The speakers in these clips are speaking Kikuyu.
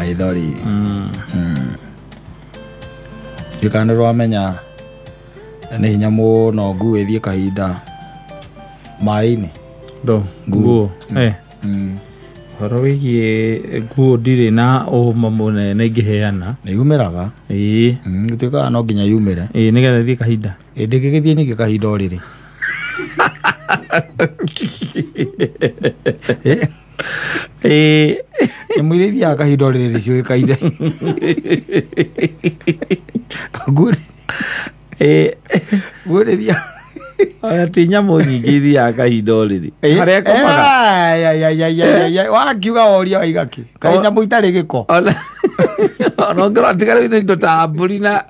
Maithori. Ndikana rwamenya nĩ hinya mũno nguo ĩthiĩ kahinda maĩ-inĩ. Ndo nguo. Ũhoro wĩgiĩ nguo ndirĩ na ũma mũnene ingĩheana. Nĩ yumĩraga. Ĩĩ. Gũtuĩkaga no nginya yumĩre. Ĩĩ nĩgetha ĩthiĩ kahinda. Ĩ ndĩngĩgĩthiĩ ningĩ kahinda o rĩrĩ. Ĩĩ. Nyamũ iria ithiaga kahinda o rĩrĩ nĩciũĩkaine. Nguo Ĩĩ. nguo nĩithiaga Ona ti nyamũ nyingĩ ithiaga kahinda o rĩrĩ. Harĩa ĩkomaga. Wakiuga woria waiga kĩ? Kaĩ nyamũ itarĩ gĩko. Ona ona ũngĩrora tiga rĩu nĩ indo ta mbũri na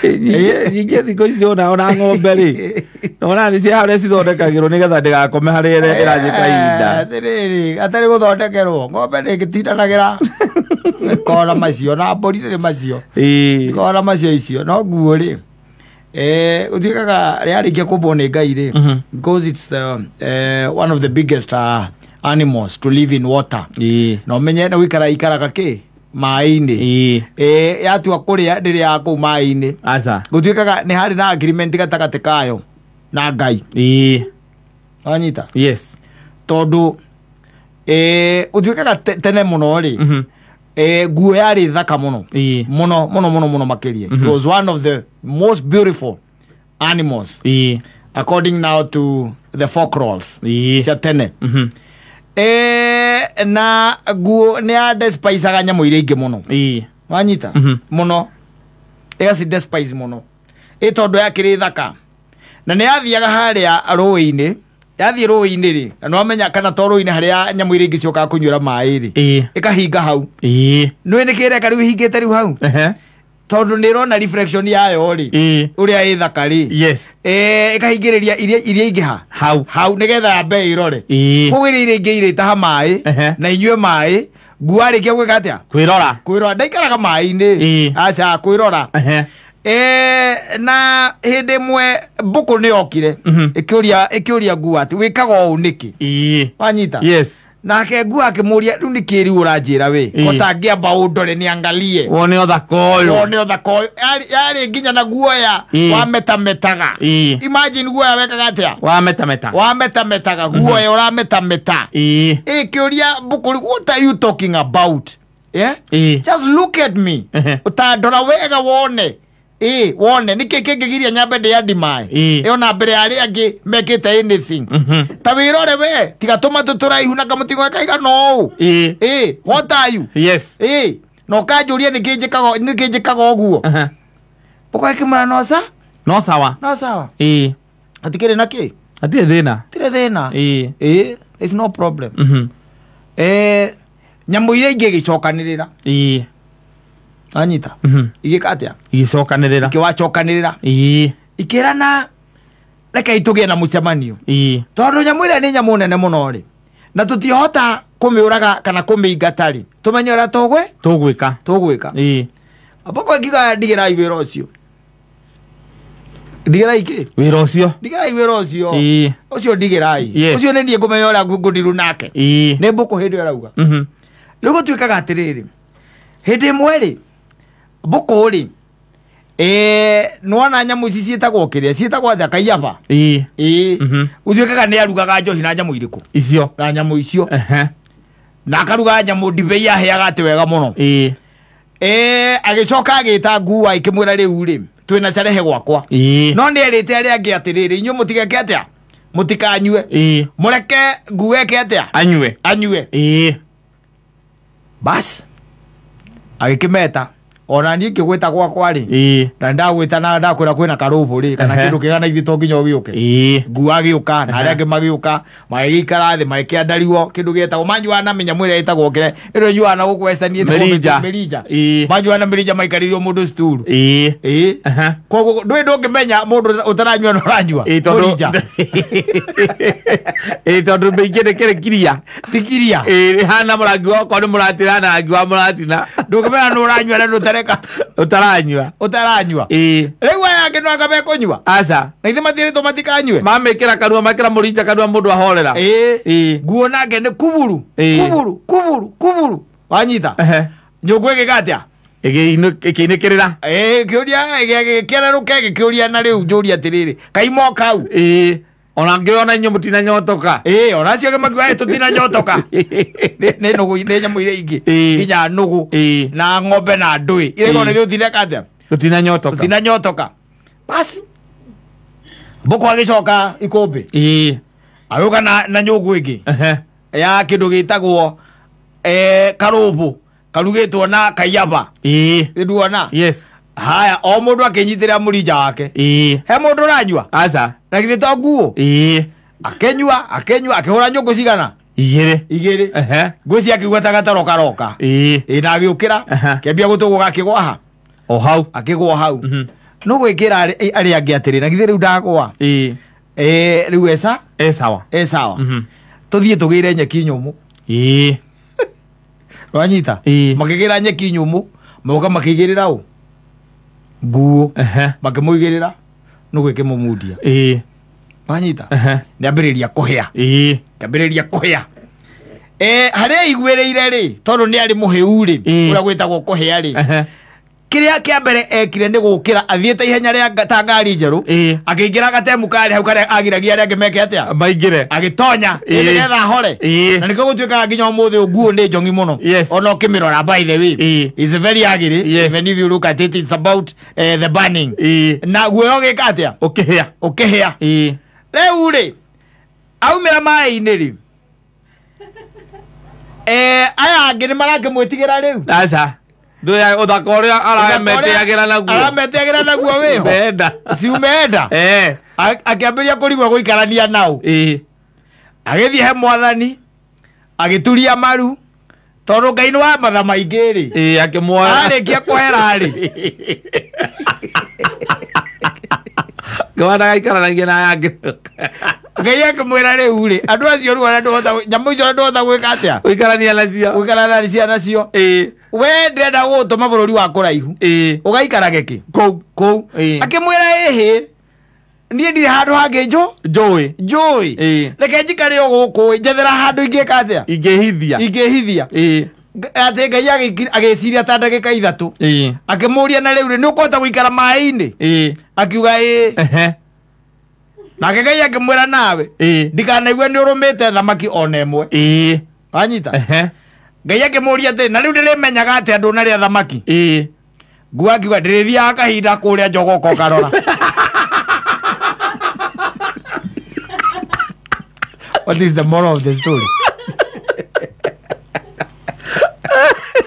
nyingĩ thikũ ici ona ng'ombe rĩ ona nĩ cia harĩa cithondekagĩrwo nĩgetha ndĩgakome harĩa ĩrathiĩ kahinda. Atĩrĩrĩ, atarĩ gũthondekerwo ng'ombe ndĩngĩtindanagĩra ĩkona macio na mbũri nĩ macio Ĩĩ. ĩkona macio icio no nguo rĩ ũtuĩkaga rĩarĩkia kũmbwo nĩ Ngai rĩ, because it's the, one of the biggest animals to live in water. Ĩĩ. Na ũmenye nĩ gũikara ikaraga kĩ maĩ-inĩ. Ĩĩ. Yatua kũrĩa ndĩrĩaga kũu maĩ-inĩ. Aca. Gũtuĩkaga nĩ harĩ na agreement gatagatĩ kayo na Ngai. Ĩĩ. Wanyita? Yes. Tondũ ũtuĩkaga tene mũno rĩ, nguo yarĩ thaka mũno. Ĩĩ. Mũno mũno mũno mũno makĩria. It was one of the most beautiful animals Ĩĩ. according now to the folklores Ĩĩ. cia tene. Na nguo nĩ ya despicaga nyamũ iria ingĩ mũno. Ĩĩ. Wanyita? Mũno. Ĩgaci despise mũno. Ĩ tondũ yakĩrĩ thaka. Na nĩ yathiaga harĩa rũĩ-inĩ. Yathiĩ rũĩ-inĩ rĩ, na nĩwamenya kana to rũĩ-inĩ harĩa nyamũ iria ingĩ ciũkaga kũnyuĩra maĩ rĩ. Ĩĩ. Ĩkahinga hau. Ĩĩ. Nĩũĩ nĩkĩ ĩreka rĩu ĩhingĩte rĩu hau? Ehe. Tondũ nĩ ĩrona reflection yayo rĩ. Ĩĩ. Ũrĩa ĩ thaka rĩ. Yes. Ĩkahingĩrĩria iria ingĩ ha? Hau. Hau nĩgetha yambe ĩrore. Ĩĩ. Koguo iria ingĩ irĩtaha maĩ Ehe. na inyue maĩ, nguo arĩkia gwĩka atĩa? Kwĩrora. Kwĩrora. Ndaikaraga maĩ-inĩ. Ĩĩ. Aca kwĩrora. Ehe. Na hĩndĩ ĩmwe mbũkũ nĩ yokire ĩkĩũria nguo atĩ wĩkaga ũũ nĩkĩ? Ĩĩ. Wanyita? Yes. Nake nguo akĩmũria rĩu nĩkĩ rĩu ũranjĩra wĩ? Ĩĩ. Ũtangĩamba ũndore nĩangalie. Wone ũthaka ũyũ. Wone ũthaka ũyũ. Yarĩ nginya na guoya Ĩĩ. wametametaga. Ĩĩ. Imagine guoya wekaga atĩa? Wametameta. Wametametaga guoya ũrametameta. Ĩĩ. Ĩkĩũria mbũkũ rĩu, what are you talking about? Yeah? Ĩĩ. Just look at me. Ehe. Ũtandora wega wone. Ĩĩ, wone nĩkĩ kĩngĩgiria nyambe ndĩandi maĩ. Ĩĩ. Ĩyo na mbere ya arĩa angĩ mekĩte anything. Ta wĩrore we, tiga tũmatũ tũraihu na kamũtigo kaigana ũũ. Ĩĩ. Ĩĩ, what are you? Yes. Ĩĩ, na ũkanjũria nĩkĩ njĩkaga ũguo. Aha. Mbũkũ ĩkĩmwĩra no sa? No sawa. No sawa. Ĩĩ. Hatikĩrĩ na kĩ? Hatirĩ thĩna. Hatirĩ thĩna. Ĩĩ. Ĩĩ, there's no problem. Nyamũ iria ingĩ igĩcokanĩrĩra. Ĩĩ. Wanyita? Igĩka atĩa? Igĩcokanĩrĩra. Ikĩwacokanĩrĩra. Ĩĩ. Ikĩrana rekei tũgĩe na mũcemanio. Ĩĩ. Tondũ nyamũ ĩrĩa nĩ nyamũ nene mũno rĩ, na tũtihota kũmĩũraga kana kũmĩingata rĩ, tũmenye ũrĩa Tũgwĩka. tũgwĩka. Ĩĩ. Mbũkũ ĩkiuga ndigĩrai wĩra ũcio. Ndigĩrai kĩ? Wĩra ũcio. Ndigĩrai wĩra ũcio. Ĩĩ. Ũcio ndigĩrai. Yes. Ũcio nĩ niĩ ngũmenya ũrĩa ngũndiru nake. Ĩĩ. Nĩ mbũkũ hĩndĩ ĩyo ĩrauga. Rĩu gũtuĩkaga atĩrĩrĩ, hĩndĩ ĩmwe rĩ, mbũkũ rĩ, nĩwona nyamũ ici ciĩtagwo kĩrĩa, ciĩtagwo atĩa kaiyaba? Ĩĩ. Ĩĩ. Gũtuĩkaga nĩ arugaga njohi na nyamũ irĩkũ? Icio. Na nyamũ icio. Ehe. Na akaruga nyamũ ndibei yaheaga atĩ wega mũno. Ĩĩ. Agĩcoka agĩta nguo ĩkĩmwĩra rĩu rĩ, twĩna carehe gwakwa. Ĩĩ. No nĩ erĩte arĩa angĩ atĩrĩrĩ, inyuĩ mũtigeke atĩa? Mũtikanyue. Ĩĩ. Mũreke nguo ĩke atĩa? Anyue. Anyue. Ĩĩ. Bas. Agĩkĩmeta. Ona niĩ ngĩgwĩta gwakwa rĩ. Ĩĩ. Na ndagwĩta na ndakwĩra kwĩna karũbũ rĩ, kana Ehe. kĩndũ kĩgana ithuĩ to nginya ũgĩũke. Ĩĩ. Nguo agĩũka na arĩa angĩ magĩũka, magĩgĩikara thĩ magĩkĩandariwo kĩndũ gĩetagwo manyuaga na mĩnyamũ ĩrĩa ĩtagwo kĩrĩa, ĩno ĩnyuaga na gũkũ Western ĩtagwo Mĩrinja. mĩrinja. Ĩĩ. Manyuaga na mĩrinja maikarĩirio mũndũ sturu. Ĩĩ. Ĩĩ. Aha. Koguo ndũĩ ndũngĩmenya mũndũ ũtaranyua na ũranyua. Ĩĩ, tondũ Mũrinja. Ĩĩ, tondũ mĩingĩ nĩ kĩrĩ kiria. Ti kiria. Ĩĩ, ĩhana mũrangi wa okorwo nĩ mũratina, ĩhana rangi wa mũratina. Ndũngĩmenya nũ ũranyua na nũ ũtarĩ Ũtareka Ũtaranyua. Ũtaranyua. Ĩĩ. Rĩu aya angĩ no anga mekũnyua. Aca. Na ithe matirĩtwo matikanyue. Mamĩkĩra kanua, mekĩra mũrinja kanua mũndũ ahorera. Ĩĩ. Ĩĩ. Nguo nake nĩ kuburu. Ĩĩ. Kuburu, kuburu, kuburu. Wanyita. Ehe. Nyũngũ ĩgĩka atĩa? Ĩkĩinĩkĩrĩra. Ĩĩ, kĩũria gĩkĩererũke gĩkĩũria na rĩu njũria atĩrĩrĩ. Kaimoka kau. Ĩĩ. Ona ngĩ ona inyuĩ mũtinanyotoka. Ĩĩ, ona acio angĩ makiuga ĩ tũtinanyotoka. Nĩ nũgũ, nĩ nyamũ iria ingĩ. Ĩĩ. Nginya nũgũ. Ĩĩ. Na ng'ombe na ndũĩ. Irĩkorwo Ĩĩ. nĩ gĩũtineka atĩa? Tũtinanyotoka. Tũtinanyotoka. Basi. Mbũkũ agĩcoka ikũmbĩ. Ĩĩ. Agĩũka na nyũngũ ĩngĩ. Ehe. Ya kĩndũ gĩtagwo karũbũ karugĩtwo na kaiyaba. Ĩĩ. Nĩnduona? Yes. Haya, o mũndũ akĩnyitĩrĩra mũrinja wake. Ĩĩ. He mũndũ ũranyua? Aca. Na githĩ to nguo? Ĩĩ. Akĩnyua, akĩnyua, akĩhũra nyũngũ cigana? Igĩrĩ. Igĩrĩ. Ehe. Ngwĩciria akĩigua ta gatoro karoka. Ĩĩ. Ĩĩ, na agĩũkĩra, Aha. kĩambia gũtũgũga akĩgwa ha? O hau. Akĩgwa hau. Mhm. No gwĩkĩra arĩa angĩ atĩrĩ, na githĩ rĩu ndagwa? Ĩĩ. Rĩu eca? E sawa. E sawa. Mhm. Tũthiĩ tũgĩre nyeki nyũmũ. Ĩĩ. Wanyita? Ĩĩ. Makĩgĩra nyeki nyũmũ, moka makĩigĩrĩra ũ? Nguo. Ehe. Makĩmũigĩrĩra, nũgũ ĩkĩmũmundia. Ĩĩ. Wanyita? Ehe. Nĩambĩrĩria kũhĩa. Ĩĩ. Kĩambĩrĩria kũhĩa. Harĩa aiguĩrĩire rĩ, tondũ nĩ arĩ mũhĩu rĩ, Ĩĩ. ũrĩa gwĩtagwo kũhĩa rĩ. Ehe. Kĩrĩa kĩa mbere ekire nĩ gũkĩra athiĩte ihenya rĩa ta ngari njerũ. Ĩĩ. Akĩingĩra gatemu karĩ hau karĩa agiragia arĩa angĩ meke atĩa? Maingĩre. Agĩtonya Ĩĩ. nĩgetha ahore. Ĩĩ. Na nĩkĩo gũtuĩkaga nginya ũmũthĩ nguo nĩ njongi mũno. Yes. Ona ũkĩmĩrora by the way. Ĩĩ. It's very ugly. Yes. Even if you look at it, it's about the burning. Ĩĩ. Na guoya ũgĩka atĩa? Ũkĩhĩa. Ũkĩhĩa. Ĩĩ. Rĩu rĩ, aumĩra maĩ-inĩ rĩ, aya angĩ nĩ marakĩmwĩtigĩra rĩu. Aca. Ndũya ũthaka ũrĩa arametĩagĩra naguo. Arametĩagĩra naguo wĩho. Umeenda. Si umeenda? Eh. Akĩambĩrĩria kũrigwo gũikarania nao. Ĩĩ. Agĩthiĩ he mwathani, agĩturia maru, tondũ Ngai nĩ wa matha maingĩ rĩ. Ĩĩ, akĩmuoya. Arĩkia kũhera rĩ. Ngĩona ndagaikaranagia na aya angĩ. Ngai akĩmwĩra rĩu rĩ, andũ acio rĩu ona ndũhota, nyamũ icio ona ndũhota gwĩka atĩa? Gũikarania nacio. Gũikarania nacio. Ĩĩ. We ndĩrenda gũgũtũma bũrũri wa kũraihu. Ĩĩ. Ũgaikarage kĩ? Kũu. Kũu. Ĩĩ. Akĩmwĩra ĩhĩ, niĩ ndirĩ handũ hangĩ Njũĩ. njũĩ. Ĩĩ. Reke njikare o gũkũ, njethera handũ ingĩka atĩa? Ingĩhithia. Ingĩhithia. Ĩĩ. Atĩ Ngai agĩciria ta ndagĩka ithatũ. Ĩĩ. Akĩmũria na rĩu rĩ, nĩ ũkũhota gũikara maĩ-inĩ? Ĩĩ. Akiuga ĩĩ. Ehe. Nake Ngai akĩmwĩra nawe, Ĩĩ. ndikanaigue nĩ ũrũmĩte thamaki ona ĩmwe. Ĩĩ. Wanyita? Ehe. Ngai akĩmũria atĩ, na rĩu ndĩrĩmenyaga atĩa ndũnarĩa thamaki? Ĩĩ. Nguo akiuga ndĩrĩthiaga kahinda kũrĩa njogoka ũkarora. What is the moral of the story?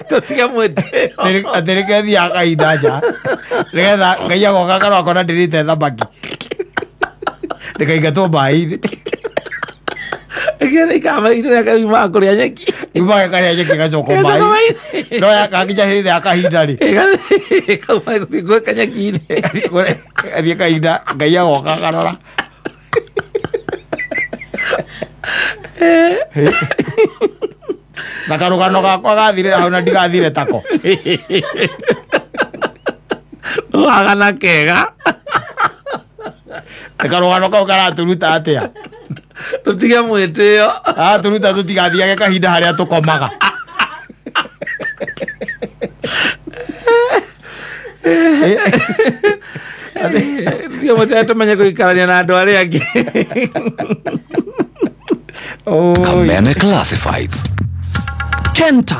Tũtige mwĩtĩo. Atĩ reke thiaga kahinda nja, nĩgetha Ngai agoka akarora akona ndĩrĩte thamaki. Ndĩkaingatwo maĩ-inĩ. Ĩkĩra ikamainĩ rĩa kauma kũrĩa nyeki. Yumaga karĩa nyeki gacoka Ĩgacoka maĩ-inĩ. maĩ-inĩ. No yakakinya hĩndĩ ya kahinda rĩ. Ĩkauma gũthiĩ gwĩka nyeki-inĩ. Athiĩ kahinda Ngai agoka akarora. Na karũgano gakwa gathire hau na ndigathire tako. Wagana kega. Karũgano kau karatũruta atĩa? Tũtige mwĩtĩo. Aratũruta tũtigathiage kahinda harĩa tũkomaga. Tũtige mwĩtĩo tũmenye gũikarania na andũ arĩa angĩ. Oi. Kameme Classifieds. Kenta.